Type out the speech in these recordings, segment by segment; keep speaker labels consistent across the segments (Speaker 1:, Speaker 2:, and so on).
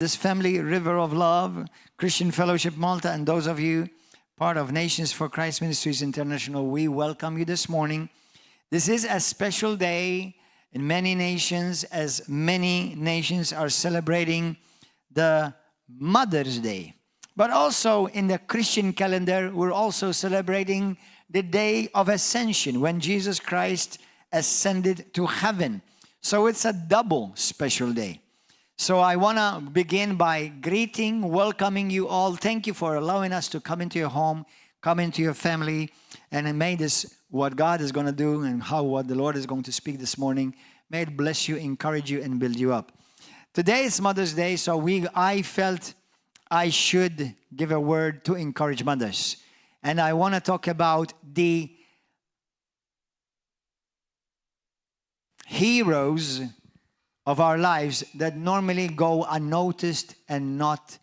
Speaker 1: This family, River of Love, Christian Fellowship Malta, and those of you part of Nations for Christ Ministries International, we welcome you this morning. This is a special day in many nations, as many nations are celebrating the Mother's Day. But also in the Christian calendar, we're also celebrating the day of Ascension, when Jesus Christ ascended to heaven. So it's a double special day. So I want to begin by welcoming you all. Thank you for allowing us to come into your home, come into your family, and may this, what God is going to do and what the Lord is going to speak this morning, may it bless you, encourage you, and build you up. Today is Mother's Day, so I felt I should give a word to encourage mothers. And I want to talk about the heroes of our lives that normally go unnoticed and not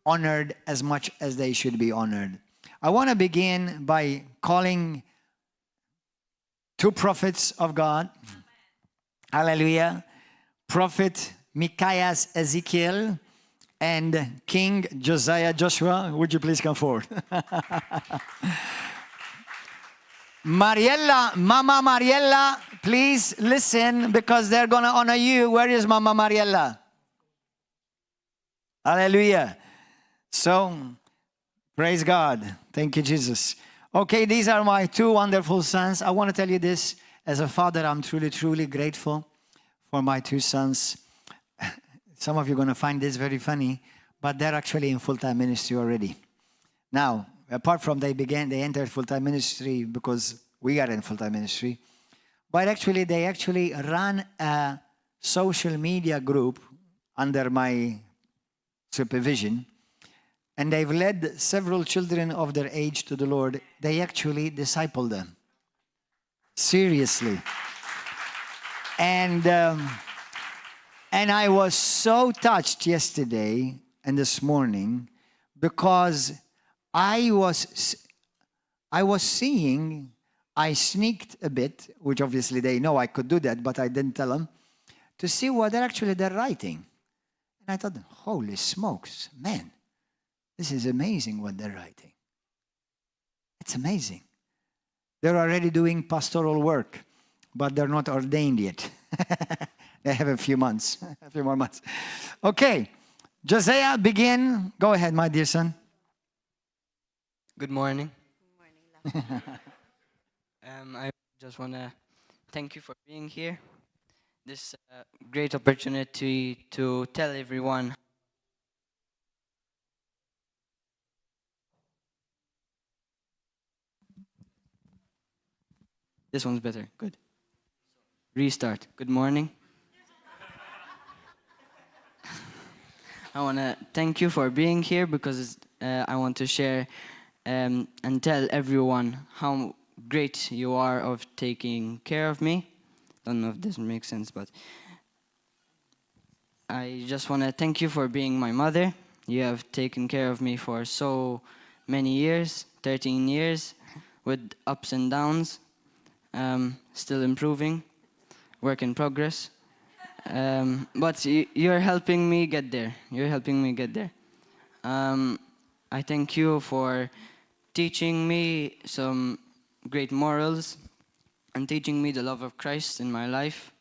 Speaker 1: honored as much as they should be honored. I want to begin by calling two prophets of God. Hallelujah. Prophet Micaiah Ezekiel and King Josiah Joshua. Would you please come forward? Mama Mariella, please listen, because they're going to honor you. Where is Mama Mariella? Hallelujah. So, praise God. Thank you, Jesus. Okay, these are my two wonderful sons. I want to tell you this. As a father, I'm truly, truly grateful for my two sons. Some of you are going to find this very funny, but they're actually in full-time ministry already. Now, apart from they entered full-time ministry because we are in full-time ministry. But actually, they run a social media group under my supervision. And they've led several children of their age to the Lord. They actually disciple them. Seriously. And I was so touched yesterday and this morning, because I sneaked a bit, which obviously they know I could do that, but I didn't tell them, to see what they're writing. And I thought, holy smokes, man, this is amazing what they're writing. It's amazing. They're already doing pastoral work, but they're not ordained yet. They have a few more months. Okay, Josiah, begin. Go ahead, my dear son.
Speaker 2: Good morning. Good morning. I just want to thank you for being here. This great opportunity to tell everyone. This one's better. Good. Restart. Good morning. I want to thank you for being here, because I want to share and tell everyone how great you are of taking care of me. Don't know if this makes sense, but I just want to thank you for being my mother. You have taken care of me for so many years, 13 years, with ups and downs, still improving, work in progress. But you're helping me get there. You're helping me get there. I thank you for teaching me some great morals and teaching me the love of Christ in my life.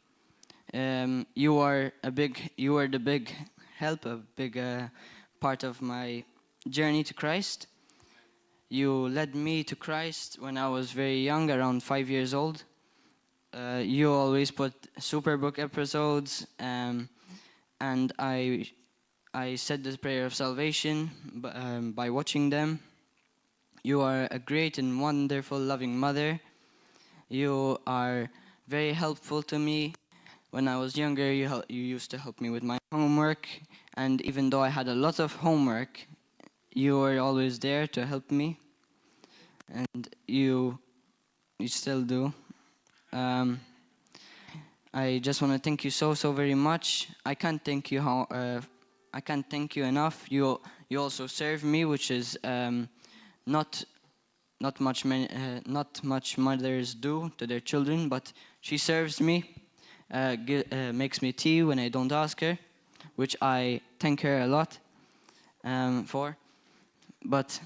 Speaker 2: You are the big help, a big part of my journey to Christ. You led me to Christ when I was very young, around 5 years old. You always put Superbook episodes, and I said the prayer of salvation by watching them. You are a great and wonderful, loving mother. You are very helpful to me. When I was younger, you used to help me with my homework, and even though I had a lot of homework, you were always there to help me, and you still do. I just want to thank you so very much. I can't thank you enough. You also serve me, which is not much mothers do to their children, but she serves me, makes me tea when I don't ask her, which I thank her a lot for. But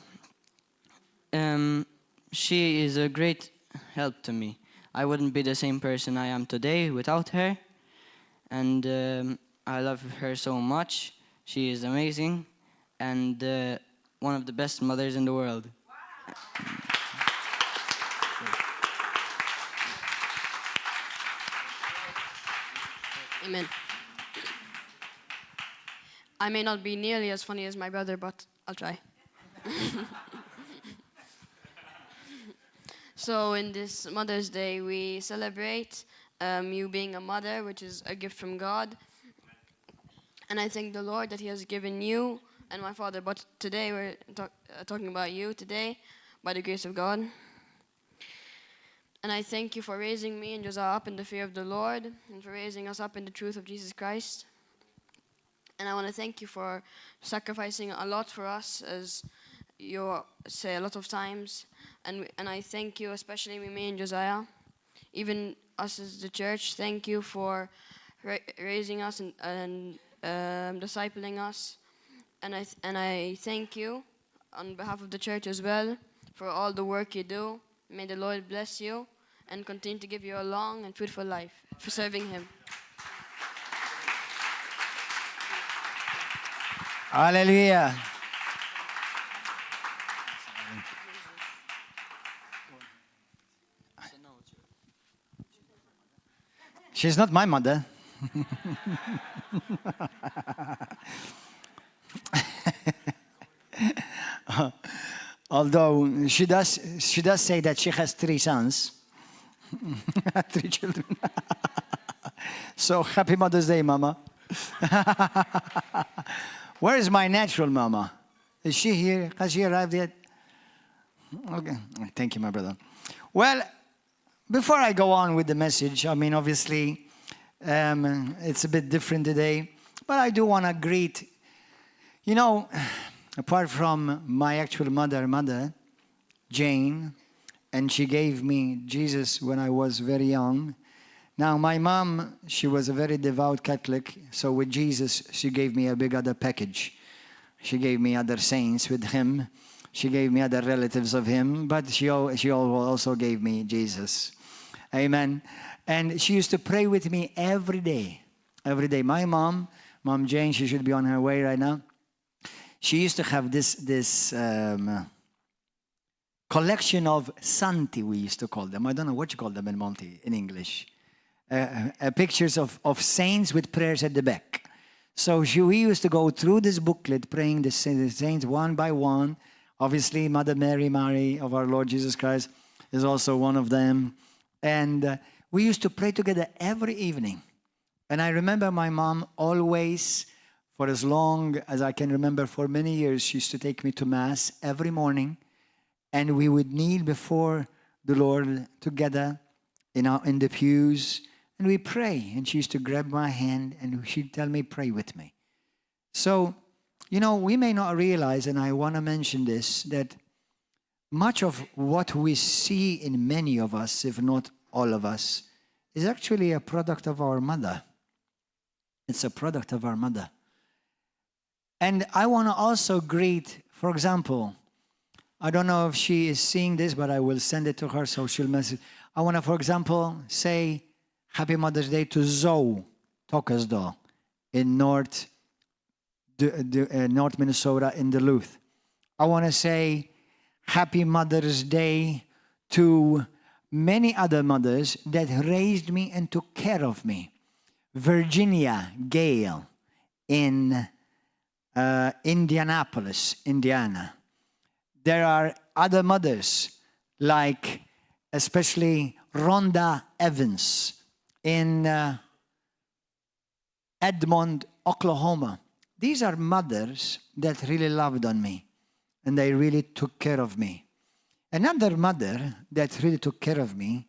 Speaker 2: she is a great help to me. I wouldn't be the same person I am today without her. And I love her so much. She is amazing and one of the best mothers in the world.
Speaker 3: Amen. I may not be nearly as funny as my brother, but I'll try. So in this Mother's Day, we celebrate you being a mother, which is a gift from God. And I thank the Lord that He has given you and my father. But today we're talking about you today, by the grace of God. And I thank you for raising me and Josiah up in the fear of the Lord, and for raising us up in the truth of Jesus Christ. And I want to thank you for sacrificing a lot for us, as you say a lot of times. And I thank you, especially me and Josiah, even us as the church. Thank you for raising us and discipling us. And I thank you on behalf of the church as well for all the work you do. May the Lord bless you and continue to give you a long and fruitful life for serving Him.
Speaker 1: Hallelujah. She's not my mother. Although she does say that she has 3 sons, 3 children. So happy Mother's Day, Mama. Where is my natural mama? Is she here? Has she arrived yet? Okay. Thank you, my brother. Well, before I go on with the message, I mean, obviously, it's a bit different today, but I do want to greet, you know, apart from my actual mother, Jane, and she gave me Jesus when I was very young. Now, my mom, she was a very devout Catholic, so with Jesus, she gave me a big other package. She gave me other saints with him. She gave me other relatives of him, but she also gave me Jesus. Amen. And she used to pray with me every day. Every day. My Mom Jane, she should be on her way right now. She used to have this collection of santi, we used to call them. I don't know what you call them in Malti, in English. Pictures of saints with prayers at the back. So we used to go through this booklet, praying the saints one by one. Obviously, Mother Mary of our Lord Jesus Christ is also one of them. And we used to pray together every evening. And I remember my mom always, for as long as I can remember, for many years, she used to take me to Mass every morning. And we would kneel before the Lord together in the pews. And we pray. And she used to grab my hand and she'd tell me, pray with me. So, you know, we may not realize, and I want to mention this, that much of what we see in many of us, if not all of us, is actually a product of our mother. It's a product of our mother. And I want to also greet, for example, I don't know if she is seeing this, but I will send it to her so she'll message. I want to, for example, say Happy Mother's Day to Zoe Tokasdo in North Minnesota in Duluth. I want to say Happy Mother's Day to many other mothers that raised me and took care of me. Virginia Gale in Indianapolis, Indiana. There are other mothers like especially Rhonda Evans in Edmond, Oklahoma. These are mothers that really loved on me and they really took care of me. Another mother that really took care of me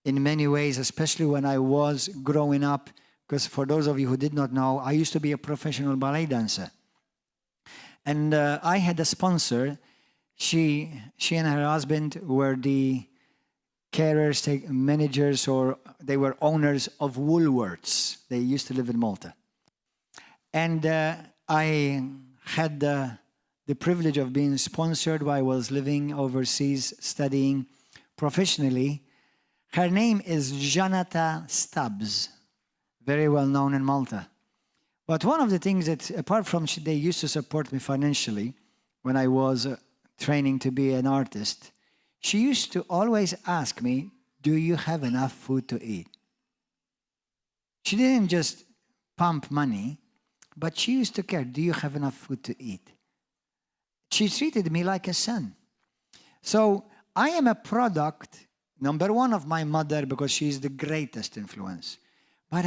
Speaker 1: in many ways, especially when I was growing up, because for those of you who did not know, I used to be a professional ballet dancer. And I had a sponsor. She and her husband were the carers, managers, or they were owners of Woolworths. They used to live in Malta. And I had the privilege of being sponsored while I was living overseas studying professionally. Her name is Janata Stubbs, very well known in Malta. But one of the things that, apart from they used to support me financially when I was training to be an artist, she used to always ask me, do you have enough food to eat? She didn't just pump money, but she used to care, do you have enough food to eat? She treated me like a son. So I am a product, number one, of my mother because she is the greatest influence. But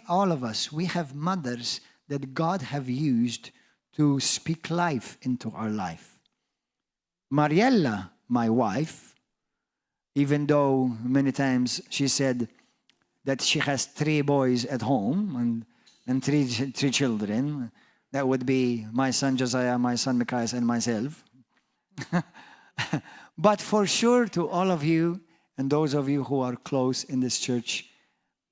Speaker 1: all of us, we have mothers that God have used to speak life into our life. Mariella, my wife, even though many times she said that she has 3 boys at home and three children, that would be my son Josiah, my son Micaiah, and myself. But for sure, to all of you and those of you who are close in this church,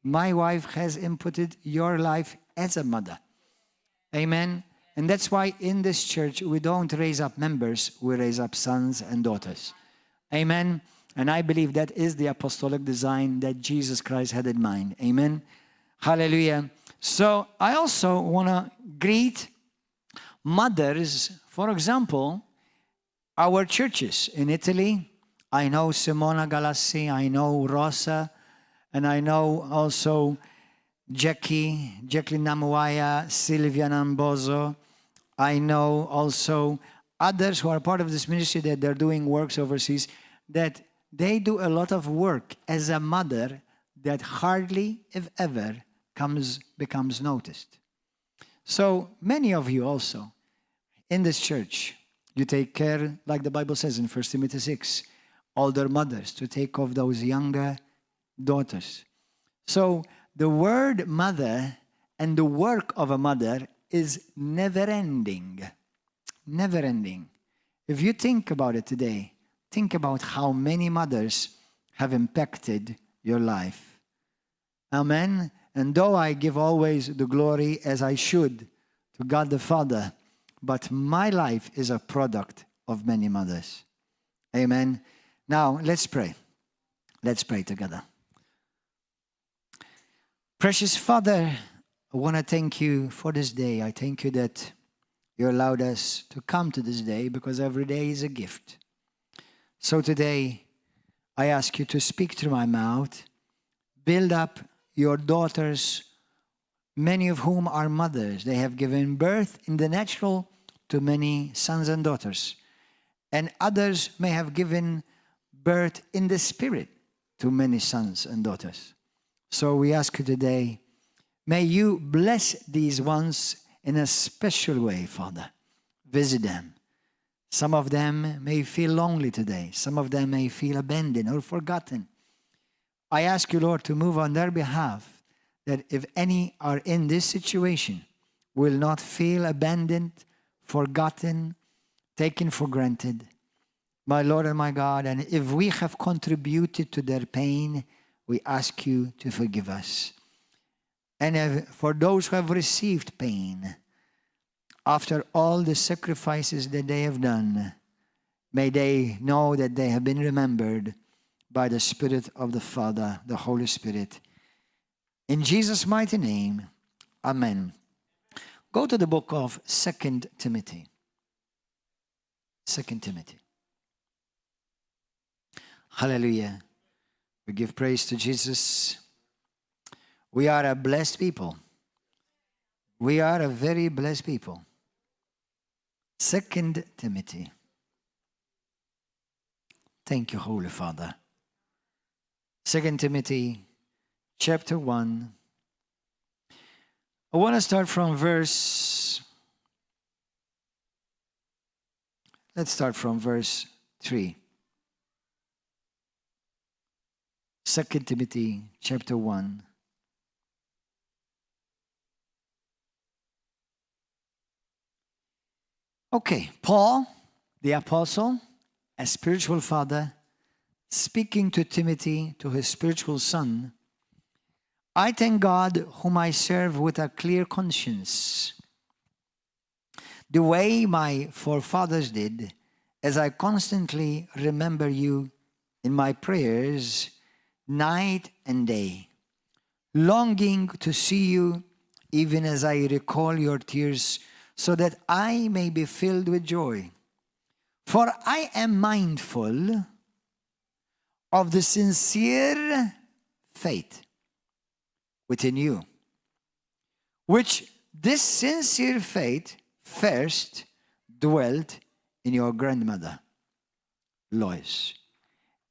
Speaker 1: my wife has inputted your life as a mother. Amen. And that's why in this church, we don't raise up members, we raise up sons and daughters. Amen. And I believe that is the apostolic design that Jesus Christ had in mind. Amen. Hallelujah. So I also want to greet mothers. For example, our churches in Italy. I know Simona Galassi, I know Rosa, and I know also Jacqueline Namuaya, Silvia Nambozo. I know also others who are part of this ministry that they're doing works overseas, that they do a lot of work as a mother that hardly, if ever, becomes noticed. So many of you also in this church, you take care, like the Bible says in 1 Timothy 6, older mothers to take of those younger daughters. So the word mother and the work of a mother is never-ending. Never-ending. If you think about it today, think about how many mothers have impacted your life. Amen. And though I give always the glory, as I should, to God the Father, but my life is a product of many mothers. Amen. Now, let's pray. Let's pray together. Precious Father, I want to thank you for this day. I thank you that you allowed us to come to this day because every day is a gift. So today, I ask you to speak through my mouth, build up your daughters, many of whom are mothers. They have given birth in the natural to many sons and daughters. And others may have given birth in the spirit to many sons and daughters. So we ask you today, may you bless these ones in a special way, Father. Visit them. Some of them may feel lonely today. Some of them may feel abandoned or forgotten. I ask you, Lord, to move on their behalf, that if any are in this situation, will not feel abandoned, forgotten, taken for granted. My Lord and my God, and if we have contributed to their pain, we ask you to forgive us. And for those who have received pain, after all the sacrifices that they have done, may they know that they have been remembered by the Spirit of the Father, the Holy Spirit. In Jesus' mighty name, amen. Go to the book of 2 Timothy. 2 Timothy. Hallelujah. We give praise to Jesus. We are a blessed people. We are a very blessed people. 2 Timothy. Thank you, Holy Father. 2 Timothy chapter 1. I want to start from let's start from verse 3. 2 Timothy chapter 1. Okay, Paul, the apostle, a spiritual father, speaking to Timothy, to his spiritual son, I thank God whom I serve with a clear conscience, the way my forefathers did, as I constantly remember you in my prayers night and day, longing to see you even as I recall your tears, so that I may be filled with joy. For I am mindful of the sincere faith within you, which this sincere faith first dwelt in your grandmother, Lois,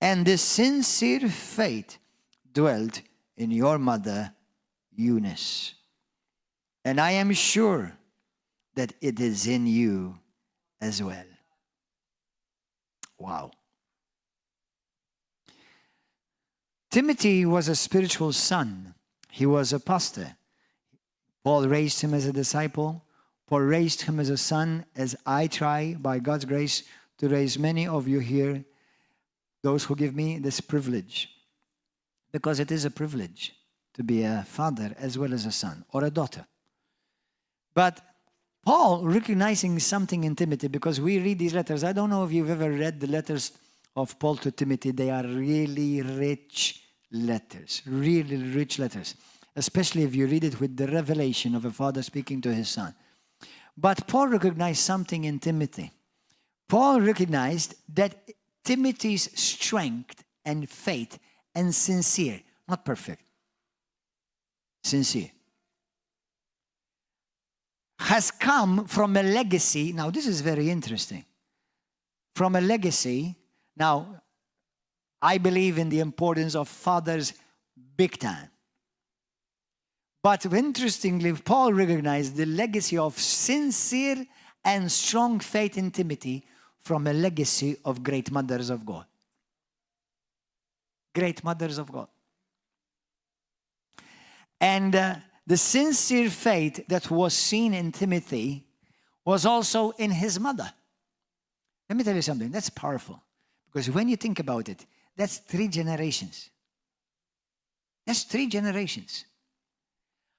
Speaker 1: and this sincere faith dwelt in your mother, Eunice. And I am sure that it is in you as well. Wow. Timothy was a spiritual son. He was a pastor. Paul raised him as a disciple. Paul raised him as a son, as I try, by God's grace, to raise many of you here, those who give me this privilege. Because it is a privilege to be a father as well as a son or a daughter. But Paul recognizing something in Timothy, because we read these letters. I don't know if you've ever read the letters of Paul to Timothy. They are really rich letters, really rich letters, especially if you read it with the revelation of a father speaking to his son. But Paul recognized something in Timothy. Paul recognized that Timothy's strength and faith and sincere, not perfect, sincere, has come from a legacy. Now, this is very interesting. From a legacy. Now, I believe in the importance of fathers big time. But interestingly, Paul recognized the legacy of sincere and strong faith in Timothy from a legacy of great mothers of God. Great mothers of God. And the sincere faith that was seen in Timothy was also in his mother. Let me tell you something, that's powerful. Because when you think about it, that's 3 generations. That's 3 generations.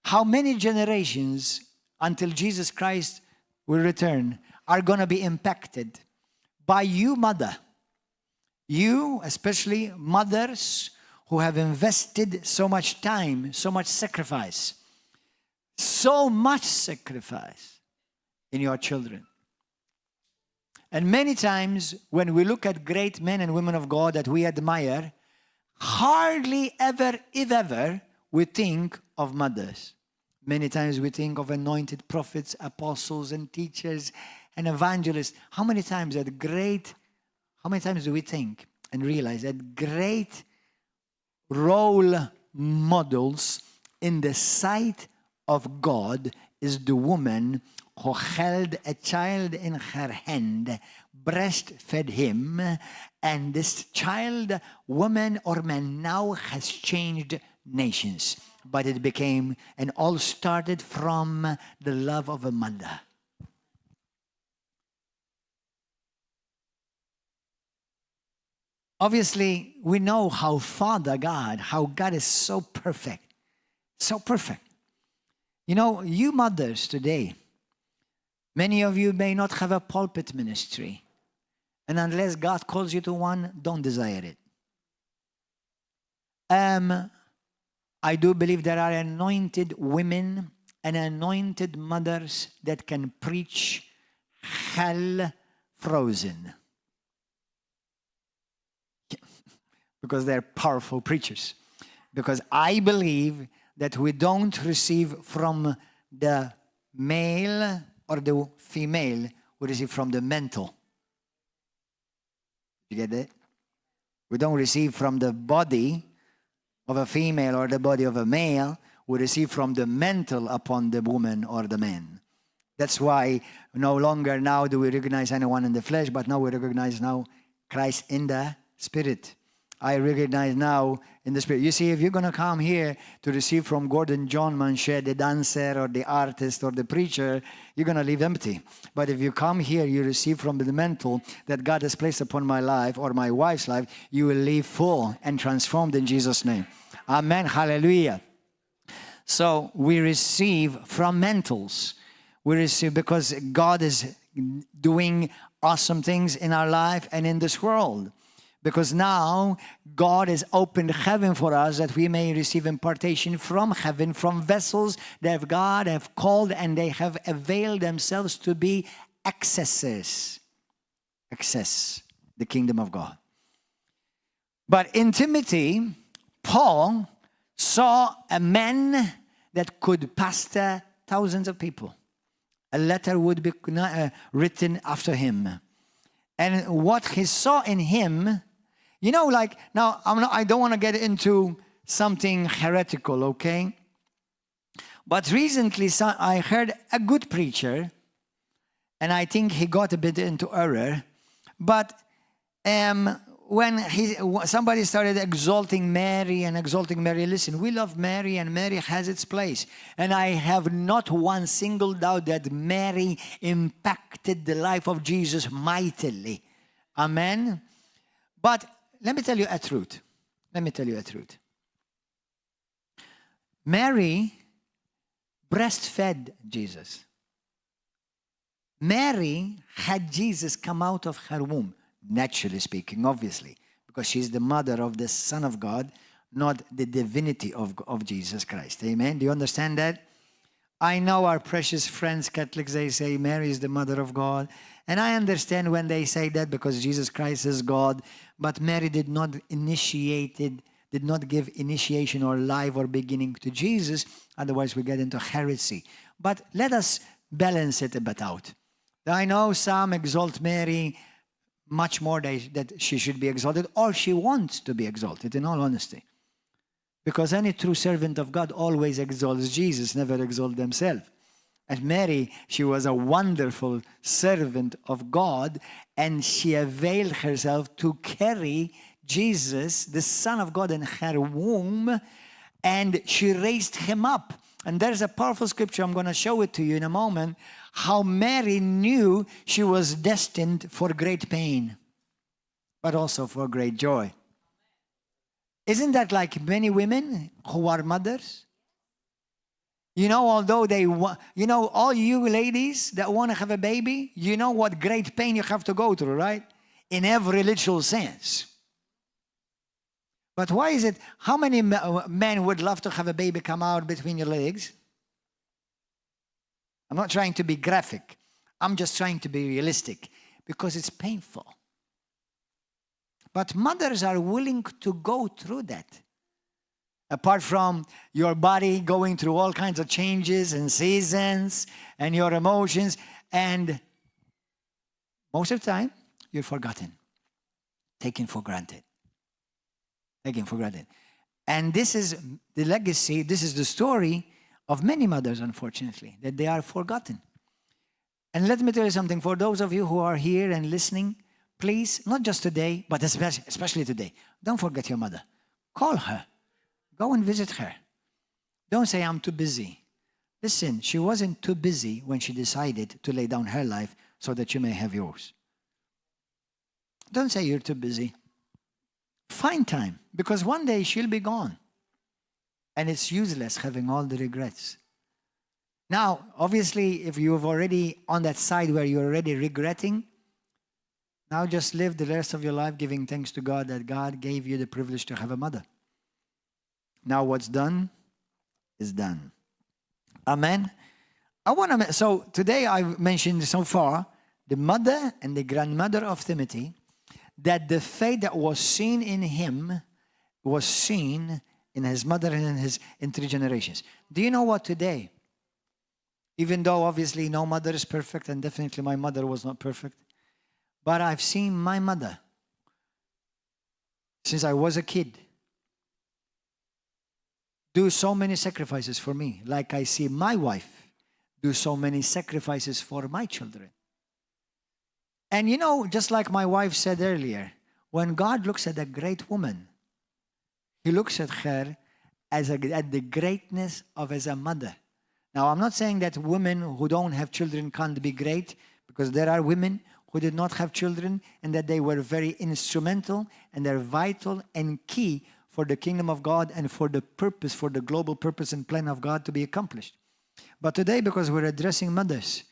Speaker 1: How many generations until Jesus Christ will return are going to be impacted by you, mother? You, especially mothers who have invested so much time, so much sacrifice in your children. And many times when we look at great men and women of God that we admire, hardly ever, if ever, we think of mothers. Many times we think of anointed prophets, apostles, and teachers, and evangelists. How many times do we think and realize that great role models in the sight of God is the woman who held a child in her hand, breastfed him, and this child, woman or man, now has changed nations. But it became, and all started from the love of a mother. Obviously, we know how God is so perfect. So perfect. You know, you mothers today, many of you may not have a pulpit ministry. And unless God calls you to one, don't desire it. I do believe there are anointed women and anointed mothers that can preach hell frozen. Because they're powerful preachers. Because I believe that we don't receive from the male or the female, we receive from the mental. You get that? We don't receive from the body of a female or the body of a male. We receive from the mental upon the woman or the man. That's why no longer now do we recognize anyone in the flesh, but now we recognize now Christ in the spirit. I recognize now in the spirit. You see, if you're going to come here to receive from Gordon John Manchè, the dancer or the artist or the preacher, you're going to leave empty. But if you come here, you receive from the mental that God has placed upon my life or my wife's life, you will leave full and transformed in Jesus' name. Amen. Hallelujah. So we receive from mentals. We receive because God is doing awesome things in our life and in this world. Because now God has opened heaven for us that we may receive impartation from heaven, from vessels that God have called and they have availed themselves to be access the kingdom of God. But in Timothy, Paul saw a man that could pastor thousands of people. A letter would be written after him. And what he saw in him, you know, like, now I don't want to get into something heretical, okay? But recently I heard a good preacher, and I think he got a bit into error, but when somebody started exalting Mary, listen, we love Mary and Mary has its place. And I have not one single doubt that Mary impacted the life of Jesus mightily. Amen? But let me tell you a truth. Mary breastfed Jesus. Mary had Jesus come out of her womb. Naturally speaking, obviously, because she's the mother of the Son of God, not the divinity of Jesus Christ. Amen? Do you understand that? I know our precious friends, Catholics, they say Mary is the mother of God. And I understand when they say that because Jesus Christ is God. But Mary did not give initiation or life or beginning to Jesus. Otherwise, we get into heresy. But let us balance it a bit out. I know some exalt Mary much more that she should be exalted, or she wants to be exalted, in all honesty. Because any true servant of God always exalts Jesus, never exalts themselves. And Mary, she was a wonderful servant of God, and she availed herself to carry Jesus, the Son of God, in her womb, and she raised him up. And there's a powerful scripture, I'm going to show it to you in a moment, how Mary knew she was destined for great pain, but also for great joy. Isn't that like many women who are mothers? You know, although all you ladies that want to have a baby, you know what great pain you have to go through, right? In every literal sense. But why is it, how many men would love to have a baby come out between your legs? I'm not trying to be graphic. I'm just trying to be realistic because it's painful. But mothers are willing to go through that. Apart from your body going through all kinds of changes and seasons and your emotions, and most of the time, you're forgotten, taken for granted. And this is the legacy, this is the story of many mothers, unfortunately, that they are forgotten. And let me tell you something, for those of you who are here and listening, please, not just today, but especially today, don't forget your mother. Call her. Go and visit her. Don't say, I'm too busy. Listen, she wasn't too busy when she decided to lay down her life so that you may have yours. Don't say you're too busy. Find time, because one day she'll be gone. And it's useless having all the regrets. Now, obviously, if you've already on that side where you're already regretting, now just live the rest of your life giving thanks to God that God gave you the privilege to have a mother. Now what's done is done. Amen. So today I've mentioned so far the mother and the grandmother of Timothy, that the faith that was seen in him was seen in his mother and in 3 generations. Do you know what today? Even though obviously no mother is perfect, and definitely my mother was not perfect, but I've seen my mother since I was a kid do so many sacrifices for me, like I see my wife do so many sacrifices for my children. And you know, just like my wife said earlier, when God looks at a great woman, he looks at her at the greatness of as a mother. Now, I'm not saying that women who don't have children can't be great, because there are women who did not have children and that they were very instrumental and they're vital and key for the kingdom of God and for the purpose, for the global purpose and plan of God to be accomplished. But today, because we're addressing mothers,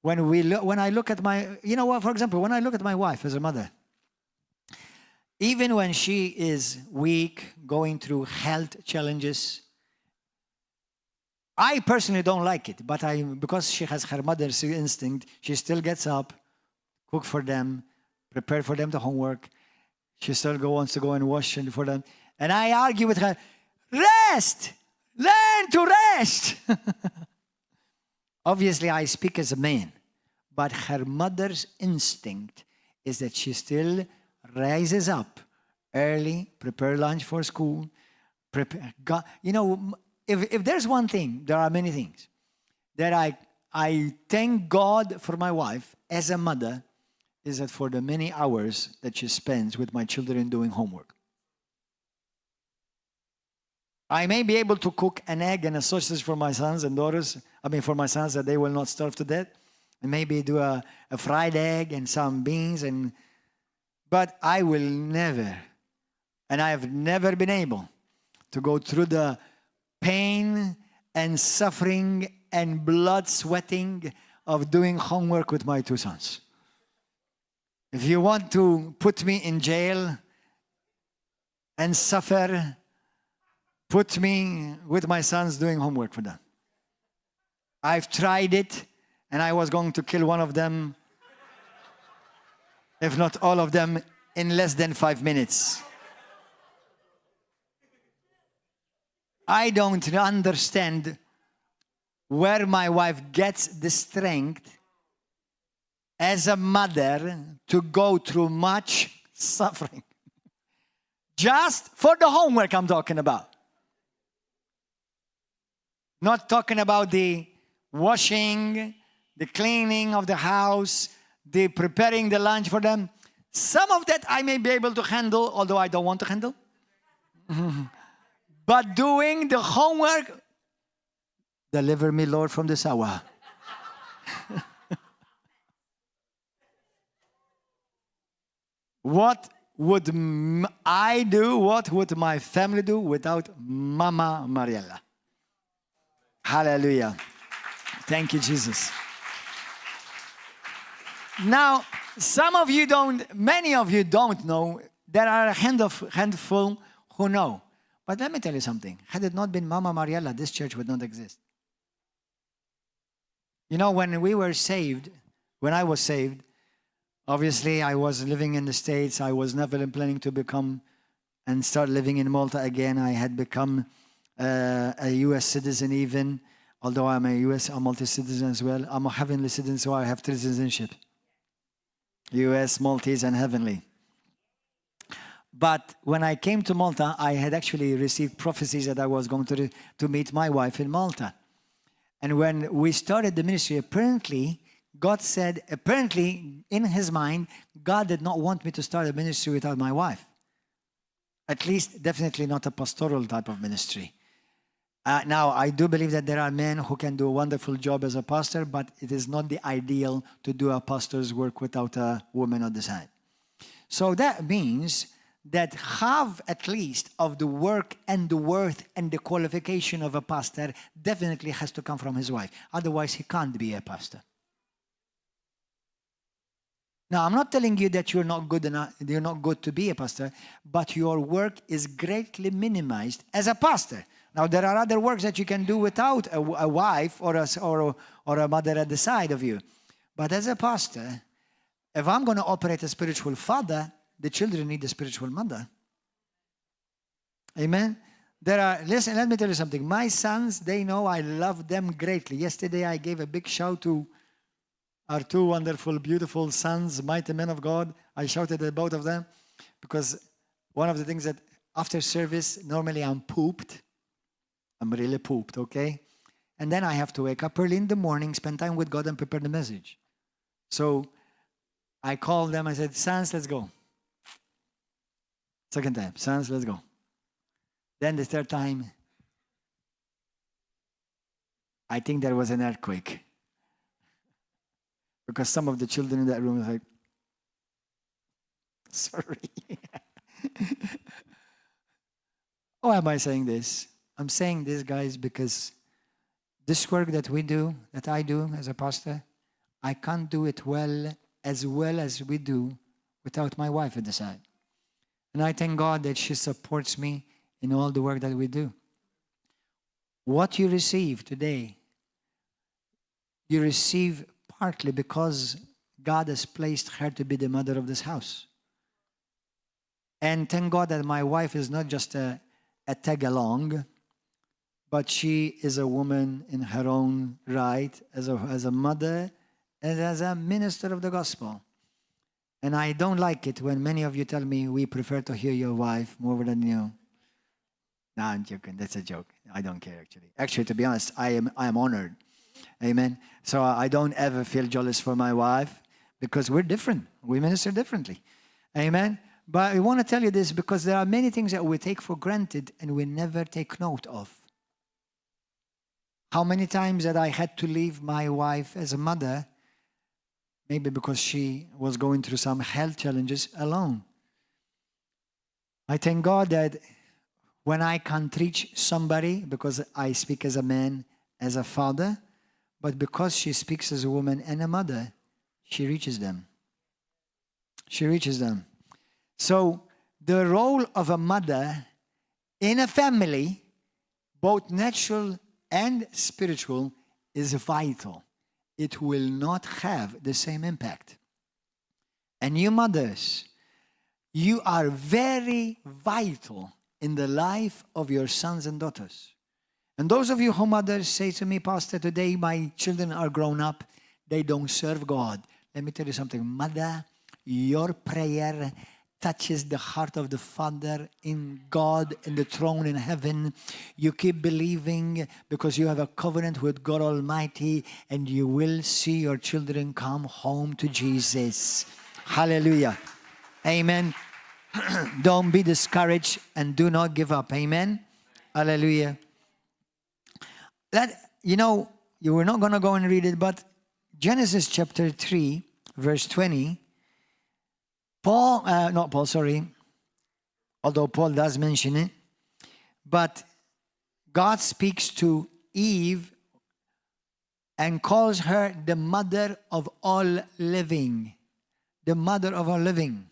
Speaker 1: when I look at my, you know what, for example, when I look at my wife as a mother, even when she is weak, going through health challenges, I personally don't like it, but because she has her mother's instinct, she still gets up, cook for them, prepare for them the homework. She still wants to go and wash for them. And I argue with her, rest! Learn to rest! Obviously, I speak as a man, but her mother's instinct is that she still rises up early, prepare lunch for school, you know, if there's one thing, there are many things that I thank God for my wife as a mother, is that for the many hours that she spends with my children doing homework. I may be able to cook an egg and a sausage for my sons and daughters, for my sons, that they will not starve to death, and maybe do a fried egg and some beans, but I will never, and I have never been able to go through the pain and suffering and blood sweating of doing homework with my two sons. If you want to put me in jail and suffer, put me with my sons doing homework for them. I've tried it, and I was going to kill one of them, if not all of them, in less than 5 minutes. I don't understand where my wife gets the strength as a mother to go through much suffering. Just for the homework I'm talking about. Not talking about the washing, the cleaning of the house, the preparing the lunch for them. Some of that I may be able to handle, although I don't want to handle. But doing the homework, deliver me, Lord, from this hour. What would I do? What would my family do without Mama Mariella? Hallelujah. Thank you, Jesus. Now, many of you don't know. There are a handful who know. But let me tell you something. Had it not been Mama Mariella, this church would not exist. You know, when I was saved, obviously I was living in the States. I was never planning to become and start living in Malta again. I had become a U.S. citizen even, although I'm a Maltese citizen as well. I'm a heavenly citizen, so I have citizenship. U.S., Maltese, and heavenly. But when I came to Malta, I had actually received prophecies that I was going to meet my wife in Malta. And when we started the ministry, apparently, God said, in his mind, God did not want me to start a ministry without my wife. At least, definitely not a pastoral type of ministry. Now, I do believe that there are men who can do a wonderful job as a pastor, but it is not the ideal to do a pastor's work without a woman on the side. So that means that half at least of the work and the worth and the qualification of a pastor definitely has to come from his wife. Otherwise, he can't be a pastor. Now, I'm not telling you that you're not good enough, you're not good to be a pastor, but your work is greatly minimized as a pastor. Now, there are other works that you can do without a wife or a mother at the side of you. But as a pastor, if I'm going to operate as spiritual father, the children need a spiritual mother. Amen? Listen, let me tell you something. My sons, they know I love them greatly. Yesterday, I gave a big shout to our two wonderful, beautiful sons, mighty men of God. I shouted at both of them because one of the things that after service, normally I'm pooped. I'm really pooped, okay? And then I have to wake up early in the morning, spend time with God and prepare the message. So I called them, I said, sons, let's go. Second time, sons, let's go. Then the third time, I think there was an earthquake. Because some of the children in that room was like, sorry. Why am I saying this? I'm saying this, guys, because this work that we do, that I do as a pastor, I can't do it well as we do without my wife at the side. And I thank God that she supports me in all the work that we do. What you receive today, you receive partly because God has placed her to be the mother of this house. And thank God that my wife is not just a tag-along, but she is a woman in her own right, as a mother and as a minister of the gospel. And I don't like it when many of you tell me we prefer to hear your wife more than you. No, I'm joking. That's a joke. I don't care, actually. Actually, to be honest, I am honored. Amen. So I don't ever feel jealous for my wife because we're different. We minister differently. Amen. But I want to tell you this because there are many things that we take for granted and we never take note of. How many times that I had to leave my wife as a mother, maybe because she was going through some health challenges alone. I thank God that when I can't reach somebody, because I speak as a man, as a father, but because she speaks as a woman and a mother, she reaches them. She reaches them. So the role of a mother in a family, both natural and spiritual, is vital. It will not have the same impact. And you mothers, you are very vital in the life of your sons and daughters. And those of you who mothers say to me, Pastor, today my children are grown up, they don't serve God. Let me tell you something, mother, your prayer touches the heart of the Father in God, in the throne in heaven. You keep believing because you have a covenant with God Almighty, and you will see your children come home to Jesus. Hallelujah. Amen. Don't be discouraged and do not give up. Amen. Hallelujah. You were not going to go and read it, but Genesis chapter 3, verse 20, although Paul does mention it, but God speaks to Eve and calls her the mother of all living. The mother of all living.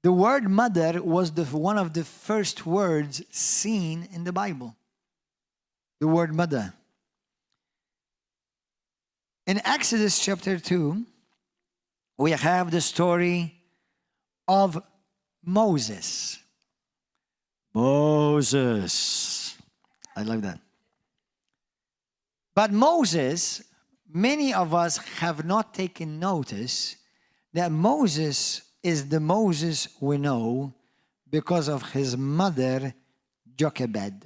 Speaker 1: The word mother was one of the first words seen in the Bible. The word mother. In Exodus chapter 2, we have the story of Moses. Moses. I love that. But Moses, many of us have not taken notice that Moses is the Moses we know because of his mother, Jochebed.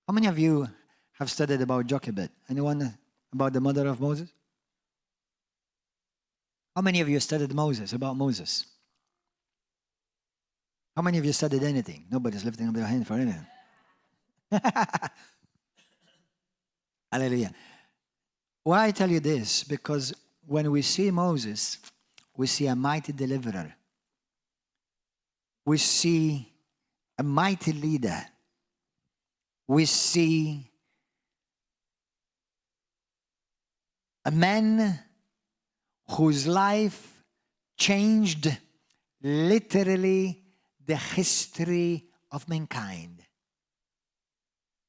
Speaker 1: How many of you have studied about Jochebed? Anyone about the mother of Moses? How many of you studied about Moses? How many of you studied anything? Nobody's lifting up their hand for anything. Hallelujah. Why I tell you this? Because when we see Moses, we see a mighty deliverer. We see a mighty leader. We see a man whose life changed literally the history of mankind.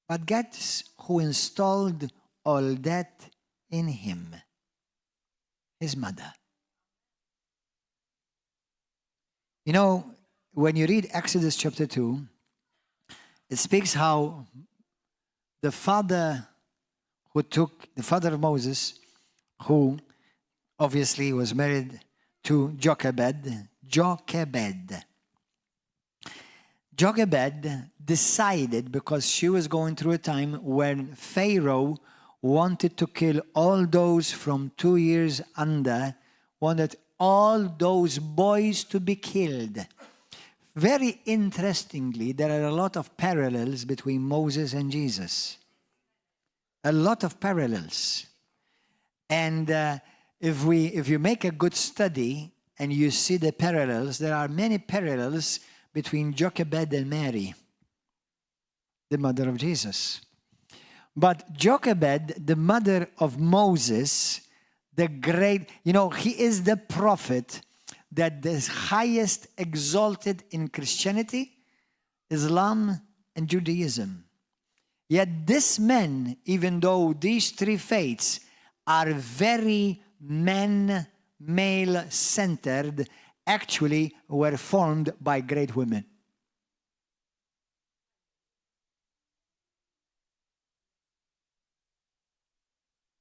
Speaker 1: But guess who installed all that in him? His mother. You know, when you read Exodus chapter 2, it speaks how the father of Moses, who obviously was married to Jochebed decided, because she was going through a time when Pharaoh wanted to kill all those from 2 years under, wanted all those boys to be killed. Very interestingly, there are a lot of parallels between Moses and Jesus. A lot of parallels. And if you make a good study and you see the parallels, there are many parallels between Jochebed and Mary, the mother of Jesus. But Jochebed, the mother of Moses, the great, he is the prophet that is highest exalted in Christianity, Islam, and Judaism. Yet this man, even though these three faiths are very male-centered, actually were formed by great women.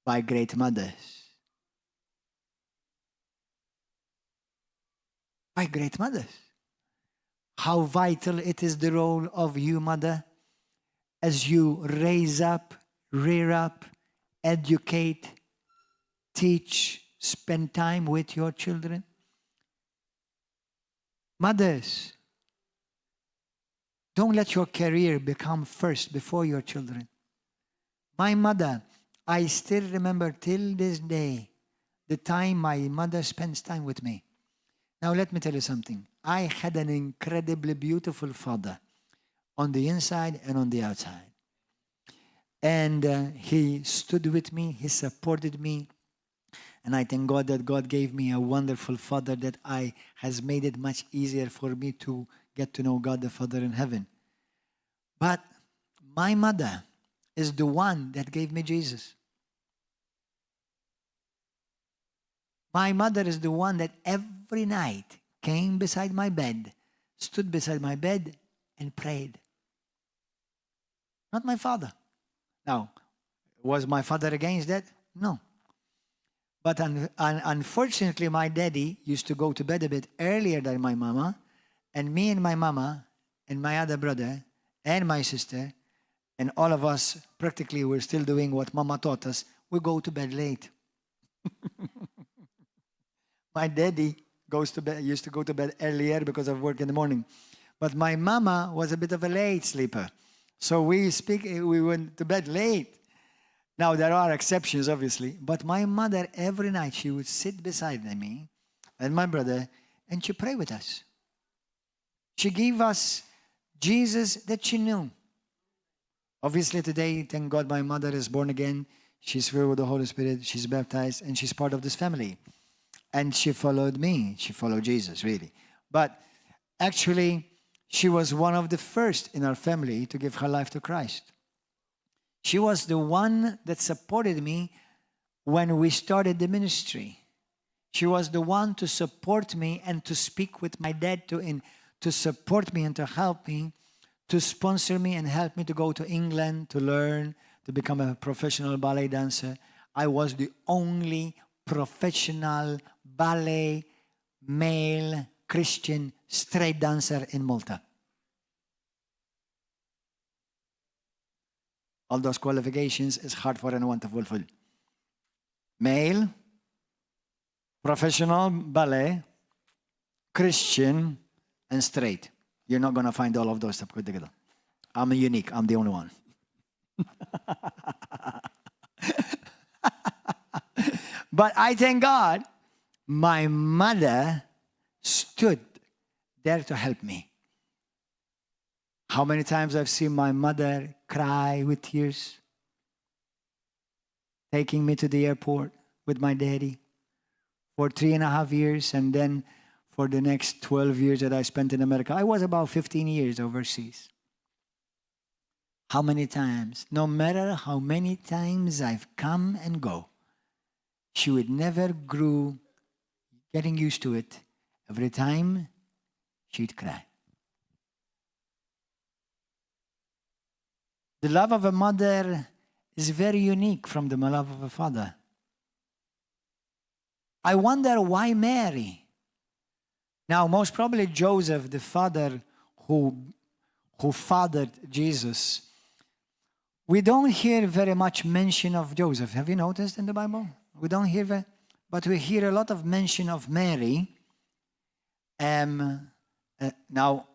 Speaker 1: By great mothers. By great mothers. How vital it is the role of you, mother, as you raise up, rear up, educate, teach, spend time with your children. Mothers, don't let your career become first before your children. My mother, I still remember till this day the time my mother spends time with me. Now let me tell you something. I had an incredibly beautiful father on the inside and on the outside. And he stood with me, he supported me. And I thank God that God gave me a wonderful father that has made it much easier for me to get to know God the Father in heaven. But my mother is the one that gave me Jesus. My mother is the one that every night came beside my bed, stood beside my bed, and prayed. Not my father. Now, was my father against that? No. But unfortunately, my daddy used to go to bed a bit earlier than my mama, and me and my mama and my other brother and my sister and all of us practically were still doing what mama taught us. We go to bed late. My daddy used to go to bed earlier because of work in the morning. But my mama was a bit of a late sleeper. So we went to bed late. Now, there are exceptions, obviously. But my mother, every night, she would sit beside me and my brother, and she prayed with us. She gave us Jesus that she knew. Obviously, today, thank God, my mother is born again. She's filled with the Holy Spirit. She's baptized, and she's part of this family. And she followed me. She followed Jesus, really. But actually, she was one of the first in our family to give her life to Christ. She was the one that supported me when we started the ministry. She was the one to support me and to speak with my dad to support me and to help me, to sponsor me and help me to go to England to learn, to become a professional ballet dancer. I was the only professional ballet male Christian straight dancer in Malta. All those qualifications is hard for anyone to fulfill. Male, professional ballet, Christian, and straight. You're not going to find all of those stuff put together. I'm unique. I'm the only one. But I thank God, my mother stood there to help me. How many times I've seen my mother cry with tears, taking me to the airport with my daddy for 3.5 years, and then for the next 12 years that I spent in America. I was about 15 years overseas. How many times, no matter how many times I've come and go, she would never grow getting used to it. Every time, she'd cry. The love of a mother is very unique from the love of a father. I wonder why Mary? Now, most probably Joseph, the father who fathered Jesus. We don't hear very much mention of Joseph. Have you noticed in the Bible? We don't hear that, but we hear a lot of mention of Mary. Now,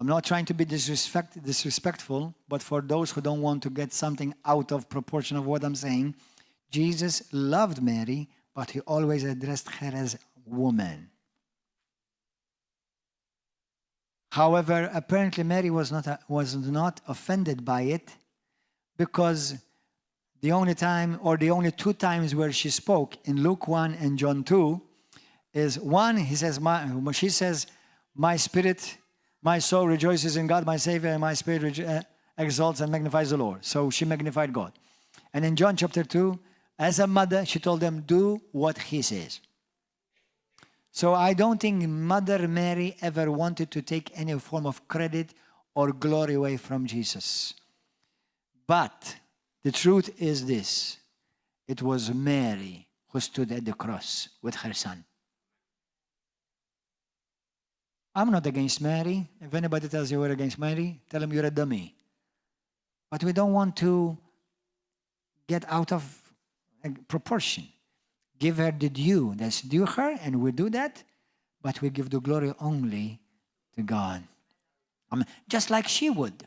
Speaker 1: I'm not trying to be disrespectful, but for those who don't want to get something out of proportion of what I'm saying, Jesus loved Mary, but he always addressed her as woman. However, apparently Mary was not offended by it, because the only time, or the only two times where she spoke in Luke 1 and John 2 is one, she says, my spirit, my soul rejoices in God, my Savior, and my spirit exalts and magnifies the Lord. So she magnified God. And in John chapter 2, as a mother, she told them, do what he says. So I don't think Mother Mary ever wanted to take any form of credit or glory away from Jesus. But the truth is this: it was Mary who stood at the cross with her son. I'm not against Mary. If anybody tells you we're against Mary, tell them you're a dummy. But we don't want to get out of proportion. Give her the due that's due her, and we do that, but we give the glory only to God. Just like she would.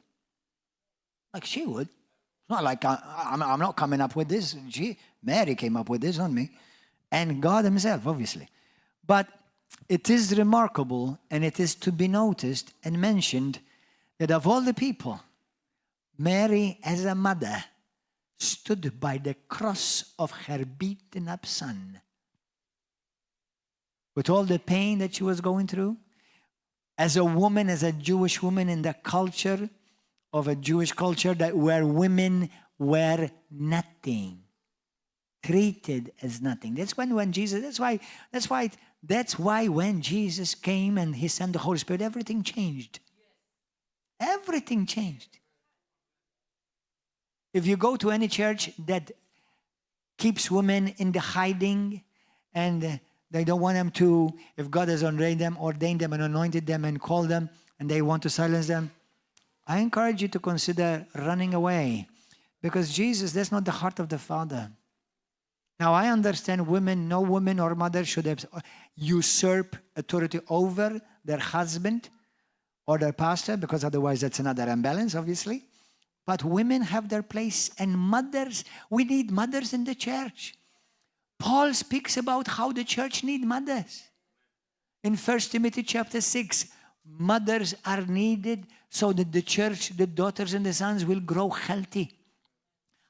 Speaker 1: Like she would. It's not like I'm not coming up with this. Mary came up with this, not me. And God himself, obviously. But it is remarkable, and it is to be noticed and mentioned, that of all the people, Mary as a mother stood by the cross of her beaten up son. With all the pain that she was going through, as a woman, as a Jewish woman in the culture of a Jewish culture where women were nothing, treated as nothing. That's why when Jesus came and he sent the Holy Spirit, everything changed. Everything changed. If you go to any church that keeps women in the hiding, and they don't want them to, if God has ordained them and anointed them and called them, and they want to silence them, I encourage you to consider running away, because Jesus, that's not the heart of the Father. Now, I understand women, no woman or mother should usurp authority over their husband or their pastor, because otherwise that's another imbalance, obviously. But women have their place, and mothers, we need mothers in the church. Paul speaks about how the church needs mothers. In 1 Timothy chapter 6, mothers are needed so that the church, the daughters and the sons will grow healthy.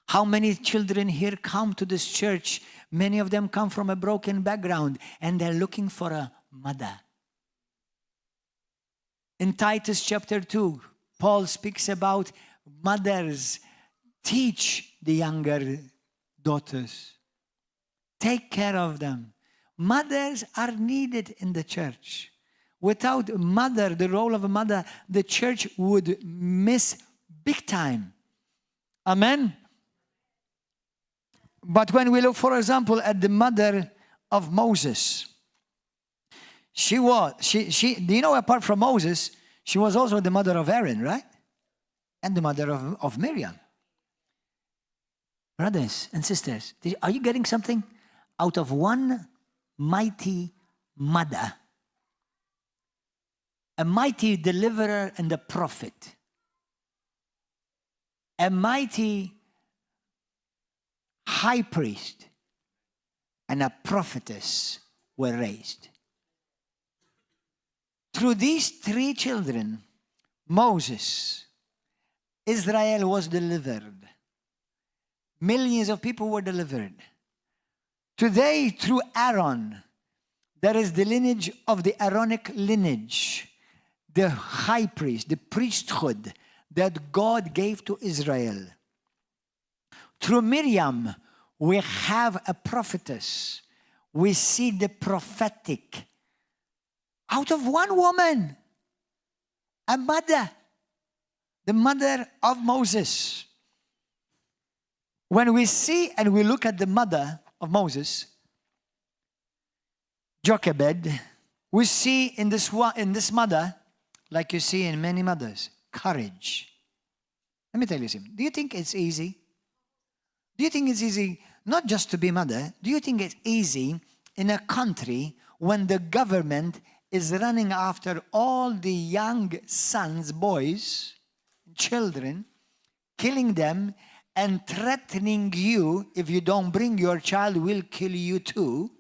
Speaker 1: How many children here come to this church? Many of them come from a broken background, and they're looking for a mother. In Titus chapter 2, Paul speaks about mothers, teach the younger daughters. Take care of them. Mothers are needed in the church. Without a mother, the role of a mother, the church would miss big time. Amen? But when we look, for example, at the mother of Moses, do you know, apart from Moses, she was also the mother of Aaron, right? And the mother of Miriam. Brothers and sisters, are you getting something? Out of one mighty mother, a mighty deliverer and a prophet, a mighty high priest, and a prophetess were raised. Through these three children, Moses, Israel was delivered. Millions of people were delivered. Today, through Aaron, there is the lineage of the Aaronic lineage, the high priest, the priesthood that God gave to Israel. Through Miriam, we have a prophetess. We see the prophetic. Out of one woman, a mother, the mother of Moses. When we see and we look at the mother of Moses, Jochebed, we see in this mother, like you see in many mothers, courage. Let me tell you something. Do you think it's easy? Do you think it's easy not just to be mother? Do you think it's easy in a country when the government is running after all the young sons, boys, children, killing them and threatening you, if you don't bring your child, we'll kill you too?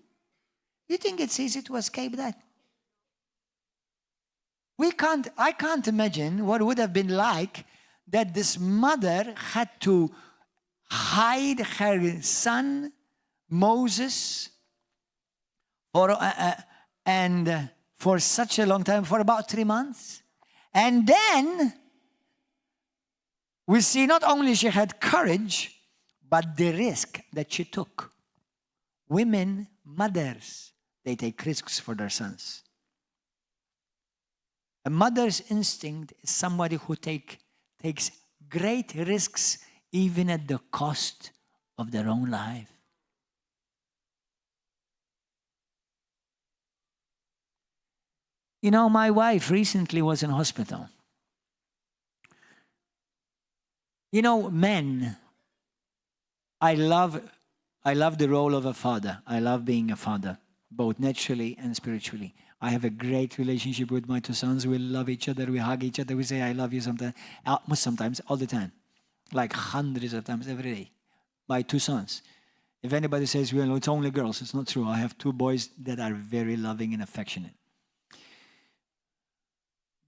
Speaker 1: You think it's easy to escape that? I can't imagine what would have been like that this mother had to hide her son, Moses, for such a long time, for about 3 months. And then we see not only she had courage, but the risk that she took. Women, mothers, they take risks for their sons. A mother's instinct is somebody who takes great risks even at the cost of their own life. You know, my wife recently was in hospital. You know, men, I love the role of a father. I love being a father, both naturally and spiritually. I have a great relationship with my two sons. We love each other. We hug each other. We say, I love you sometimes, all the time. Like hundreds of times every day. My two sons. If anybody says, well, it's only girls, it's not true. I have two boys that are very loving and affectionate.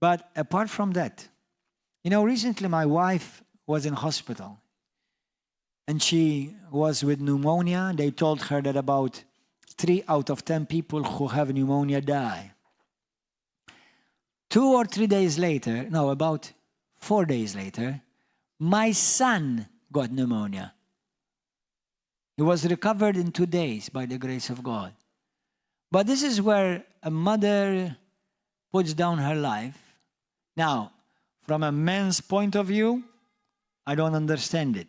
Speaker 1: But apart from that, you know, recently my wife was in hospital. And she was with pneumonia. They told her that about 3 out of 10 people who have pneumonia die. 2 or 3 days later, no, about 4 days later, my son got pneumonia. He was recovered in 2 days by the grace of God. But this is where a mother puts down her life. Now, from a man's point of view, I don't understand it.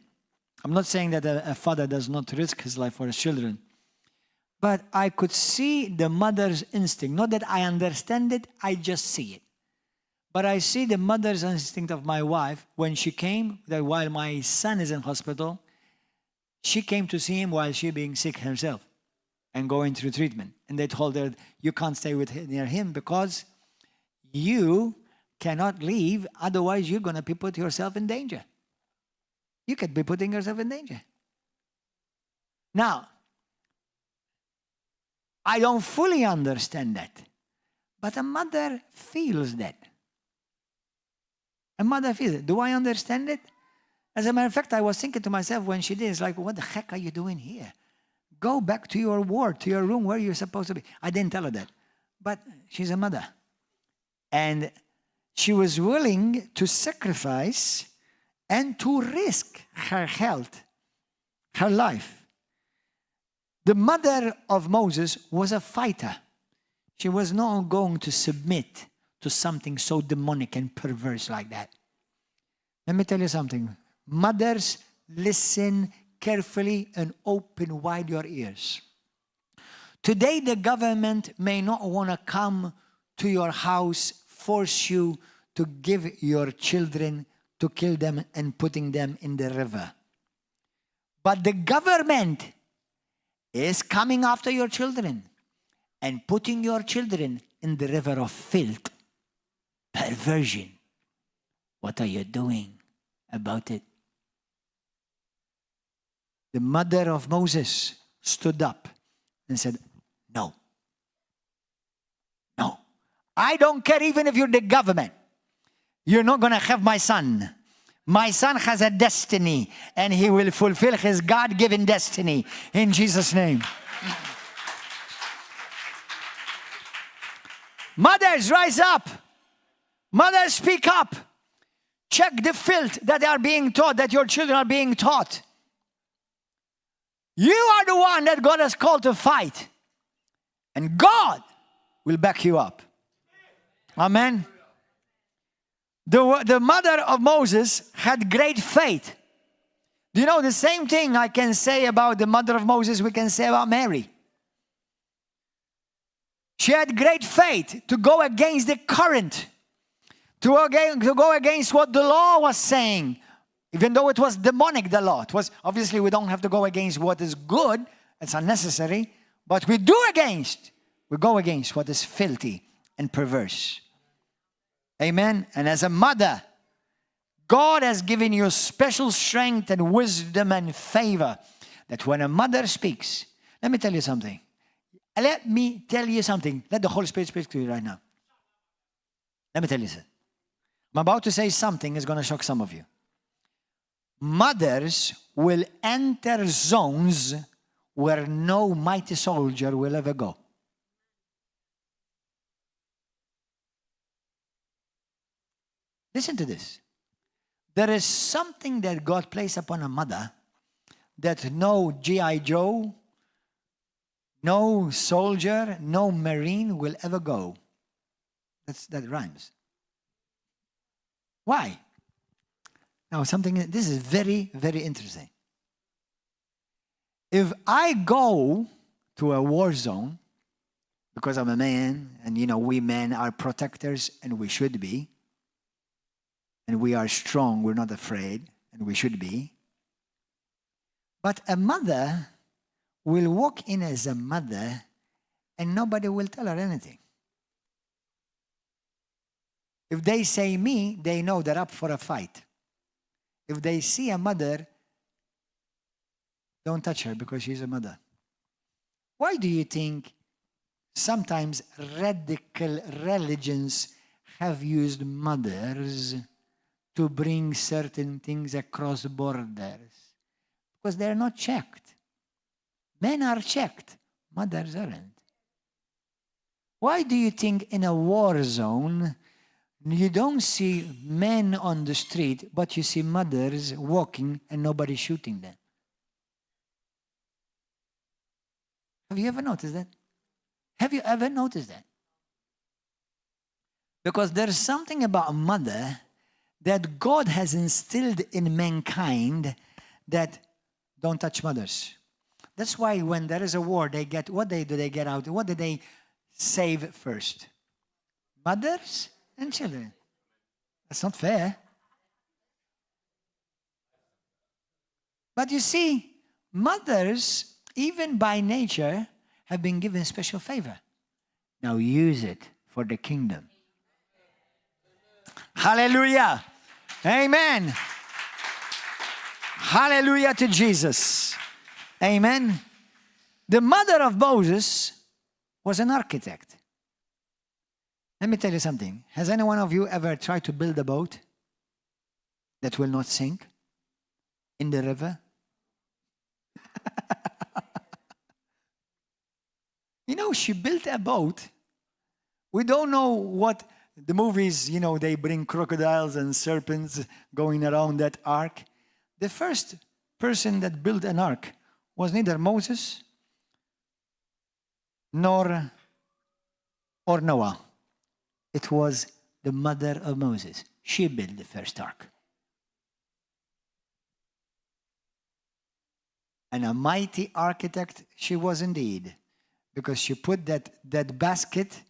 Speaker 1: I'm not saying that a father does not risk his life for his children. But I could see the mother's instinct. Not that I understand it, I just see it. But I see the mother's instinct of my wife when she came, that while my son is in hospital, she came to see him while she being sick herself and going through treatment. And they told her, you can't stay near him because you cannot leave, otherwise you're going to put yourself in danger. You could be putting yourself in danger. Now, I don't fully understand that, but a mother feels that. A mother feels it. Do I understand it? As a matter of fact, I was thinking to myself when she did, it's like, what the heck are you doing here? Go back to your ward, to your room where you're supposed to be. I didn't tell her that, but she's a mother. And she was willing to sacrifice and to risk her health, her life. The mother of Moses was a fighter. She was not going to submit to something so demonic and perverse like that. Let me tell you something. Mothers, listen carefully and open wide your ears. Today, the government may not want to come to your house, force you to give your children, to kill them and putting them in the river. But the government is coming after your children and putting your children in the river of filth, perversion. What are you doing about it? The mother of Moses stood up and said, no. No. I don't care even if you're the government. You're not going to have my son. My son has a destiny, and he will fulfill his God-given destiny in Jesus' name. Mothers, rise up. Mothers, speak up. Check the filth that they are being taught, that your children are being taught. You are the one that God has called to fight. And God will back you up. Amen. The mother of Moses had great faith. Do you know the same thing I can say about the mother of Moses, we can say about Mary. She had great faith to go against the current, to go against what the law was saying, even though it was demonic, the law. It was, obviously, we don't have to go against what is good, it's unnecessary, but we go against what is filthy and perverse. Amen. And as a mother, God has given you special strength and wisdom and favor that when a mother speaks, let me tell you something. Let the Holy Spirit speak to you right now. Let me tell you something. I'm about to say something that's going to shock some of you. Mothers will enter zones where no mighty soldier will ever go. Listen to this. There is something that God placed upon a mother that no G.I. Joe, no soldier, no Marine will ever go. That rhymes. Why? Now, this is very, very interesting. If I go to a war zone, because I'm a man, and we men are protectors, and we should be, and we are strong, we're not afraid, and we should be. But a mother will walk in as a mother, and nobody will tell her anything. If they say me, they know they're up for a fight. If they see a mother, don't touch her because she's a mother. Why do you think sometimes radical religions have used mothers to bring certain things across borders? Because they're not checked. Men are checked, mothers aren't. Why do you think in a war zone you don't see men on the street, but you see mothers walking and nobody shooting them? Have you ever noticed that? Have you ever noticed that? Because there's something about a mother that God has instilled in mankind that don't touch mothers. That's why when there is a war, they get out? What do they save first? Mothers and children. That's not fair. But you see, mothers, even by nature, have been given special favor. Now use it for the kingdom. Hallelujah. Amen. Hallelujah to Jesus. Amen. The mother of Moses was an architect. Let me tell you something. Has any one of you ever tried to build a boat that will not sink in the river? She built a boat. We don't know what the movies, they bring crocodiles and serpents going around that ark. The first person that built an ark was neither Moses nor Noah. It was the mother of Moses. She built the first ark. And a mighty architect she was indeed, because she put that basket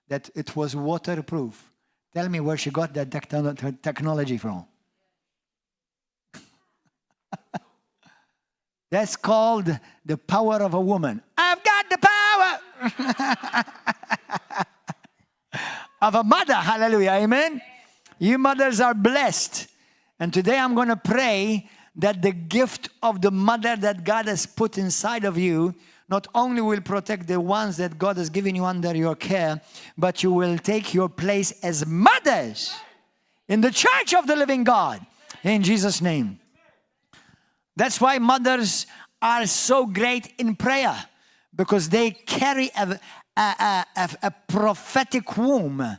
Speaker 1: that it was waterproof. Tell me where she got that technology from. That's called the power of a woman. I've got the power of a mother. Hallelujah. Amen. You mothers are blessed. And today I'm going to pray that the gift of the mother that God has put inside of you not only will protect the ones that God has given you under your care, but you will take your place as mothers in the church of the living God. In Jesus' name. That's why mothers are so great in prayer, because they carry a prophetic womb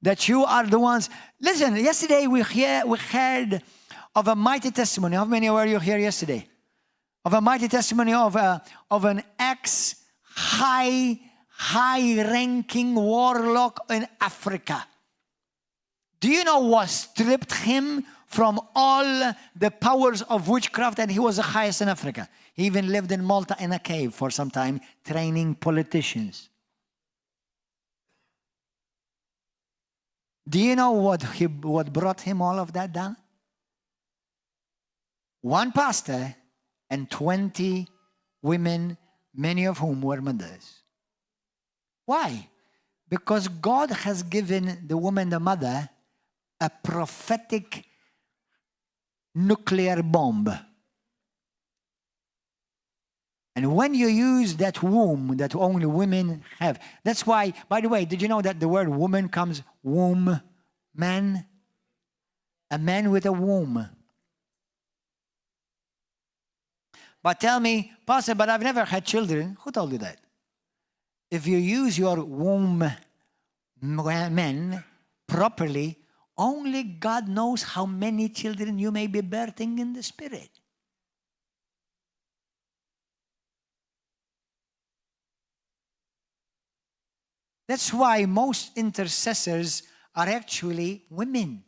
Speaker 1: that you are the ones. Listen, yesterday we heard of a mighty testimony. How many were you here yesterday? Of a mighty testimony of an high-ranking warlock in Africa. Do you know what stripped him from all the powers of witchcraft? And he was the highest in Africa. He even lived in Malta in a cave for some time, training politicians. Do you know what brought him all of that down? One pastor and 20 women, many of whom were mothers. Why? Because God has given the woman, the mother, a prophetic nuclear bomb. And when you use that womb that only women have, that's why, by the way, did you know that the word woman comes womb man? A man with a womb. But tell me, Pastor, but I've never had children. Who told you that? If you use your womb, men, properly, only God knows how many children you may be birthing in the spirit. That's why most intercessors are actually women.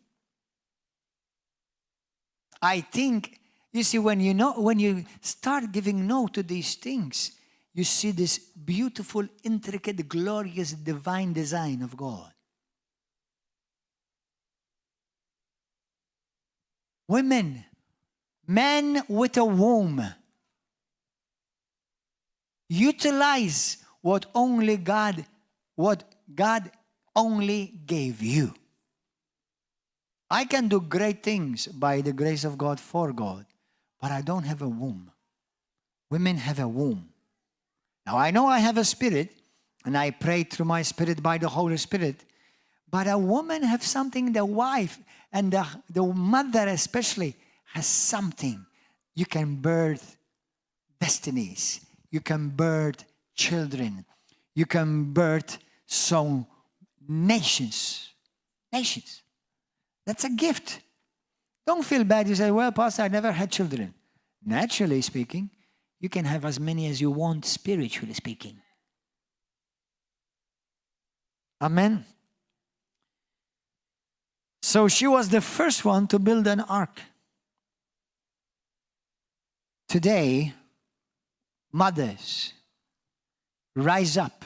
Speaker 1: I think, you see, when you start giving no to these things, you see this beautiful, intricate, glorious, divine design of God. Women, men with a womb, utilize what God only gave you. I can do great things by the grace of God for God, but I don't have a womb. Women have a womb. Now I know I have a spirit, and I pray through my spirit by the Holy Spirit, but a woman has something, the wife and the mother especially has something. You can birth destinies. You can birth children. You can birth some nations. Nations. That's a gift. Don't feel bad. You say, well, Pastor, I never had children. Naturally speaking, you can have as many as you want, spiritually speaking. Amen. So she was the first one to build an ark. Today, mothers, rise up.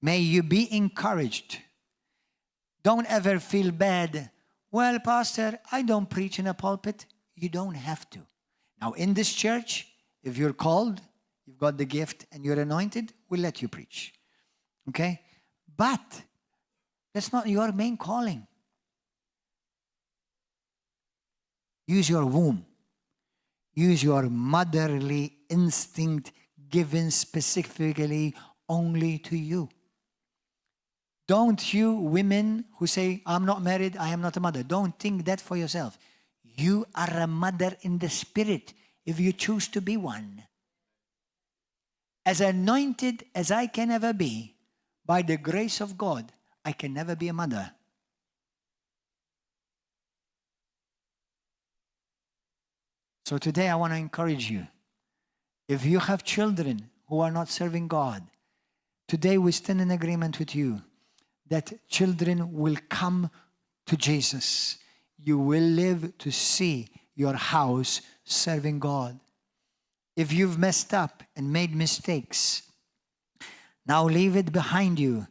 Speaker 1: May you be encouraged. Don't ever feel bad. Well, Pastor, I don't preach in a pulpit. You don't have to. Now, in this church, if you're called, you've got the gift, and you're anointed, we'll let you preach. Okay? But that's not your main calling. Use your womb. Use your motherly instinct given specifically only to you. Don't you women who say, I'm not married, I am not a mother. Don't think that for yourself. You are a mother in the spirit if you choose to be one. As anointed as I can ever be, by the grace of God, I can never be a mother. So today I want to encourage you. If you have children who are not serving God, today we stand in agreement with you that children will come to Jesus. You will live to see your house serving God. If you've messed up and made mistakes, now leave it behind you.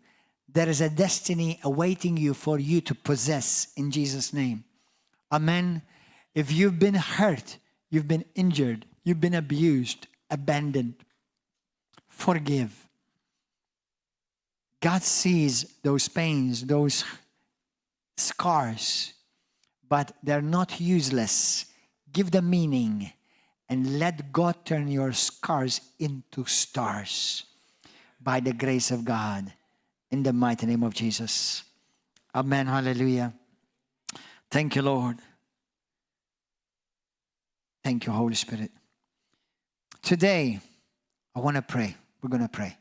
Speaker 1: There is a destiny awaiting you for you to possess in Jesus' name. Amen. If you've been hurt, you've been injured, you've been abused, abandoned, forgive. God sees those pains, those scars, but they're not useless. Give them meaning and let God turn your scars into stars by the grace of God in the mighty name of Jesus. Amen. Hallelujah. Thank you, Lord. Thank you, Holy Spirit. Today, I want to pray. We're going to pray.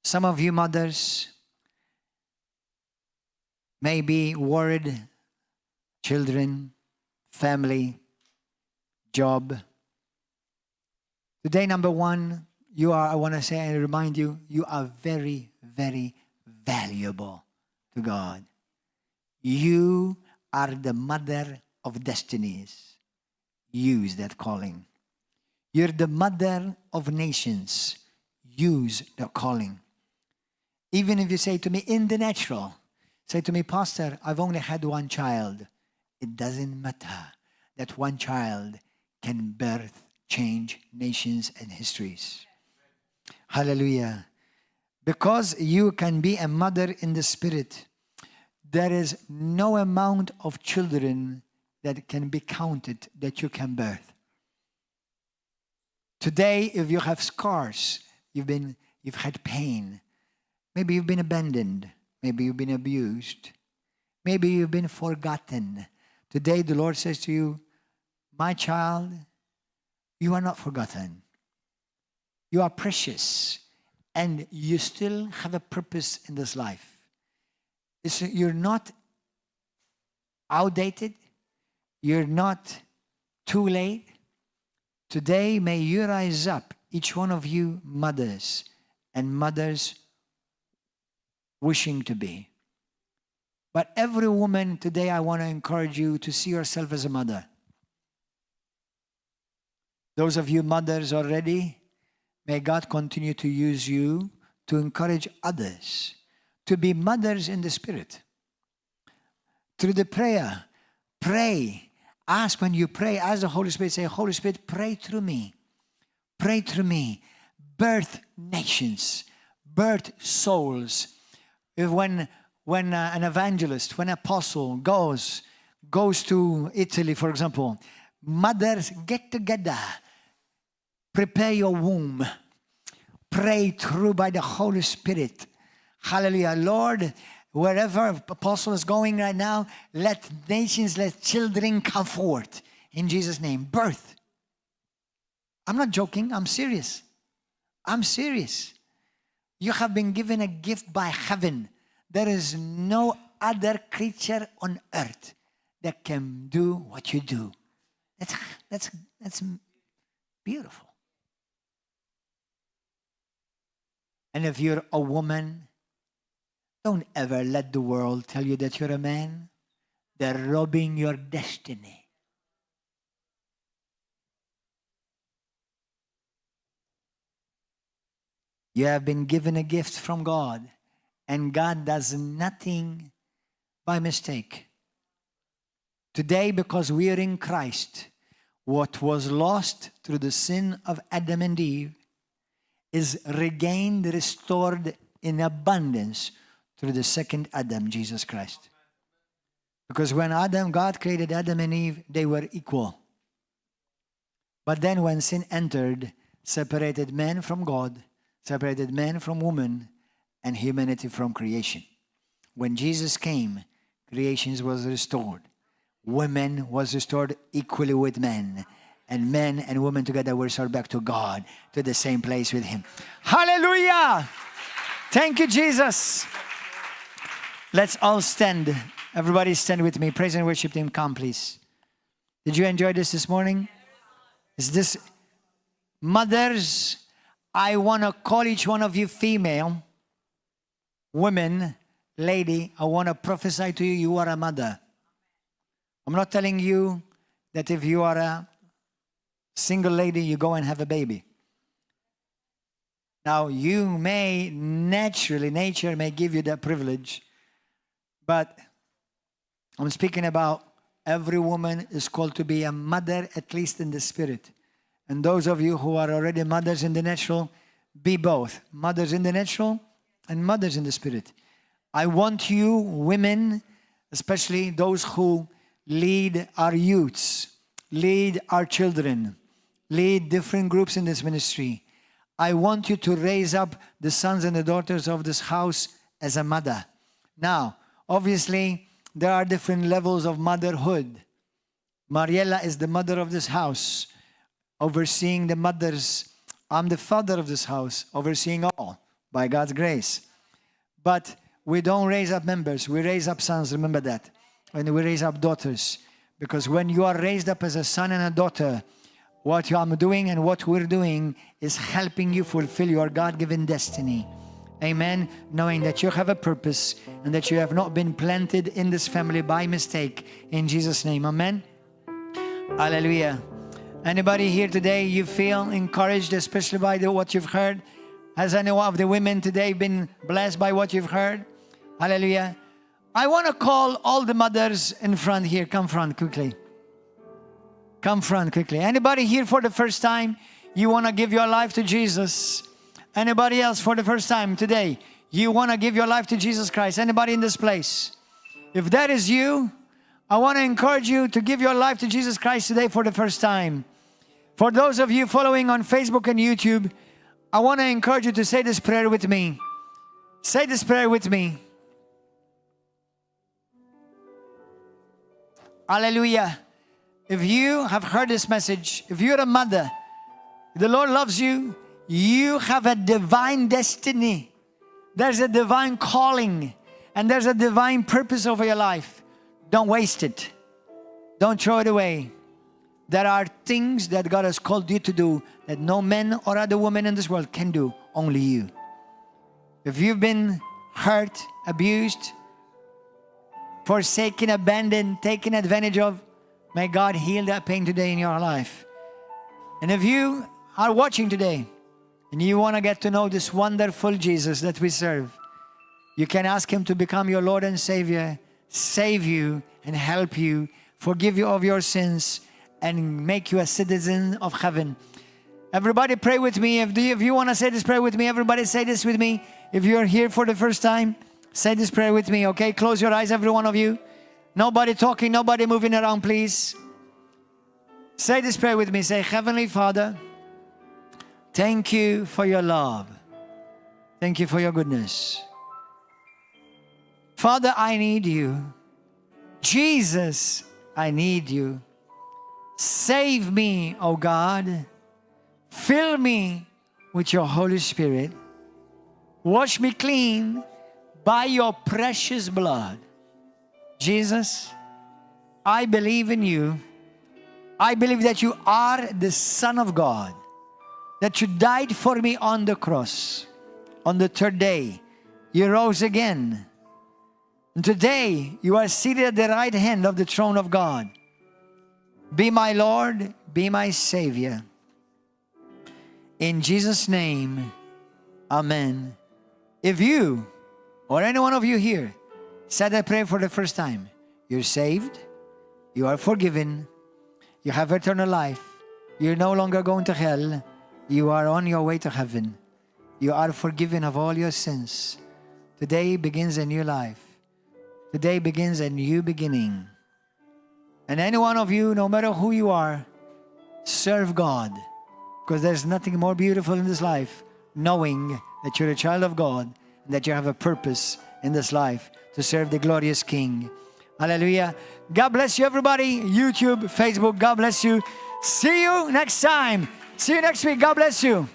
Speaker 1: Some of you mothers may be worried, children, family, job. Today, number one, I want to say and remind you, you are very, very valuable to God. You are the mother of destinies. Use that calling. You're the mother of nations. Use that calling. Even if you say to me, in the natural, say to me, Pastor, I've only had one child. It doesn't matter. That one child can birth, change nations and histories. Hallelujah. Because you can be a mother in the spirit, there is no amount of children that can be counted that you can birth. Today, if you have scars, you've had pain, maybe you've been abandoned, maybe you've been abused, Maybe you've been forgotten. Today the Lord says to you, my child, you are not forgotten. You are precious and you still have a purpose in this life. You're not outdated. You're not too late. Today may you rise up, each one of you mothers and mothers wishing to be. But every woman today, I want to encourage you to see yourself as a mother. Those of you mothers already, may God continue to use you to encourage others to be mothers in the Spirit. Through the prayer, pray. Ask when you pray, ask the Holy Spirit, say, Holy Spirit, pray through me. Pray through me. Birth nations. Birth souls. When an evangelist, when an apostle goes to Italy, for example, mothers get together. Prepare your womb. Pray through by the Holy Spirit. Hallelujah. Lord, wherever apostle is going right now, let nations, let children come forth. In Jesus' name. Birth. I'm not joking. I'm serious. I'm serious. You have been given a gift by heaven. There is no other creature on earth that can do what you do. That's beautiful. And if you're a woman, don't ever let the world tell you that you're a man. They're robbing your destiny. You have been given a gift from God, and God does nothing by mistake. Today, because we are in Christ, what was lost through the sin of Adam and Eve is regained, restored in abundance through the second Adam, Jesus Christ. Because when God created Adam and Eve, they were equal. But then when sin entered, separated man from God, separated man from woman, and humanity from creation. When Jesus came, creation was restored. Women was restored equally with men. And men and women together were restored back to God, to the same place with Him. Hallelujah! Thank you, Jesus. Let's all stand. Everybody stand with me. Praise and worship team, come please. Did you enjoy this morning? Is this mothers? I want to call each one of you female, women, lady. I want to prophesy to you, you are a mother. I'm not telling you that if you are a single lady, you go and have a baby. Now, you may naturally, nature may give you that privilege, but I'm speaking about every woman is called to be a mother, at least in the spirit. And those of you who are already mothers in the natural, be both. Mothers in the natural and mothers in the spirit. I want you, women, especially those who lead our youths, lead our children, lead different groups in this ministry. I want you to raise up the sons and the daughters of this house as a mother. Now, obviously, there are different levels of motherhood. Mariella is the mother of this house, overseeing the mothers. I'm the father of this house, overseeing all, by God's grace. But we don't raise up members, we raise up sons, remember that. And we raise up daughters. Because when you are raised up as a son and a daughter, what I'm doing and what we're doing is helping you fulfill your God-given destiny. Amen. Knowing that you have a purpose and that you have not been planted in this family by mistake. In Jesus' name. Amen. Hallelujah. Anybody here today, you feel encouraged, especially by what you've heard? Has any one of the women today been blessed by what you've heard? Hallelujah. I want to call all the mothers in front here. Come front quickly. Come front quickly. Anybody here for the first time, you want to give your life to Jesus? Anybody else for the first time today, you want to give your life to Jesus Christ? Anybody in this place? If that is you, I want to encourage you to give your life to Jesus Christ today for the first time. For those of you following on Facebook and YouTube, I want to encourage you to say this prayer with me. Say this prayer with me. Hallelujah. If you have heard this message, if you're a mother, the Lord loves you, you have a divine destiny. There's a divine calling and there's a divine purpose over your life. Don't waste it. Don't throw it away. There are things that God has called you to do that no man or other woman in this world can do, only you. If you've been hurt, abused, forsaken, abandoned, taken advantage of, may God heal that pain today in your life. And if you are watching today and you want to get to know this wonderful Jesus that we serve, you can ask Him to become your Lord and Savior, save you and help you, forgive you of your sins, and make you a citizen of heaven. Everybody pray with me. If you want to say this prayer with me, everybody say this with me. If you're here for the first time, say this prayer with me, okay? Close your eyes, every one of you. Nobody talking, nobody moving around, please. Say this prayer with me. Say, Heavenly Father, thank you for your love. Thank you for your goodness. Father, I need you. Jesus, I need you. Save me, oh God. Fill me with your Holy Spirit. Wash me clean by your precious blood. Jesus, I believe in you. I believe that you are the Son of God, that you died for me on the cross. On the third day, you rose again. And today, you are seated at the right hand of the throne of God. Be my Lord, be my Savior. In Jesus' name, amen. If you, or any one of you here, said that prayer for the first time, you're saved, you are forgiven, you have eternal life, you're no longer going to hell, you are on your way to heaven, you are forgiven of all your sins. Today begins a new life. Today begins a new beginning. And any one of you, no matter who you are, serve God. Because there's nothing more beautiful in this life, knowing that you're a child of God and that you have a purpose in this life to serve the glorious King. Hallelujah. God bless you, everybody. YouTube, Facebook, God bless you. See you next time. See you next week. God bless you.